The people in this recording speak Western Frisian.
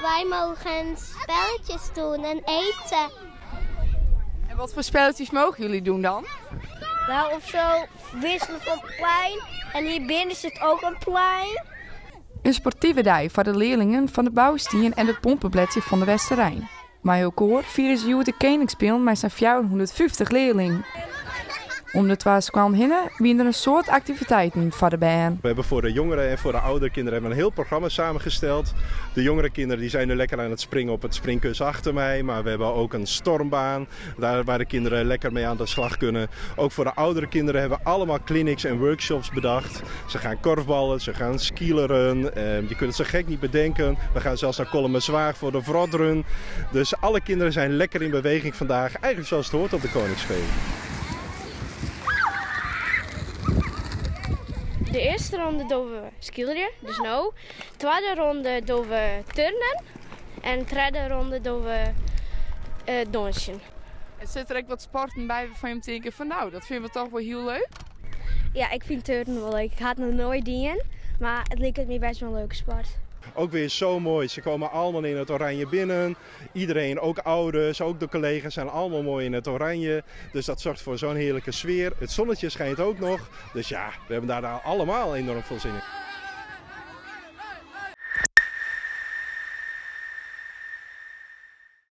Wij mogen spelletjes doen en eten. En wat voor spelletjes mogen jullie doen dan? Nou, of zo wisselen van plein. En hier binnen zit ook een plein. In sportive dei foar de learlingen fan de Bouwstien en it Pompeblêdsje fan de Westerein. Mei elkoar fiere se hjoed de Keningsspelen mei sa'n 450 learlingen. Om de twa skoallen hinne wiene der in soad aktiviteiten foar de bern. We hebben voor de jongere en voor de oudere kinderen hebben we een heel programma samengesteld. De jongere kinderen die zijn nu lekker aan het springen op het springkussen achter mij. Maar we hebben ook een stormbaan daar waar de kinderen lekker mee aan de slag kunnen. Ook voor de oudere kinderen hebben we allemaal clinics en workshops bedacht. Ze gaan korfballen, ze gaan skeeleren. Je kunt het zo gek niet bedenken. We gaan zelfs naar Kollumerzwaag voor de wrottrun. Dus alle kinderen zijn lekker in beweging vandaag. Eigenlijk zoals het hoort op de Koningsspelen. De earste ronde dogge we skeelerje, dus no. Twadde ronde dogge we turnen. En tredde ronde dogge we dûnsjen. En sit der ek wat sporten by wêrfan't jim tinke fan nou, dat fine we toch wol hiel leuk? Ja, ik fyn turnen wol leuk. Ik ha it noch noait dien, mar it liket my best wol in leuke sport. Ook weer zo mooi. Ze komen allemaal in het oranje binnen. Iedereen, ook ouders, ook de collega's zijn allemaal mooi in het oranje. Dus dat zorgt voor zo'n heerlijke sfeer. Het zonnetje schijnt ook nog. Dus ja, we hebben daar allemaal enorm veel zin in.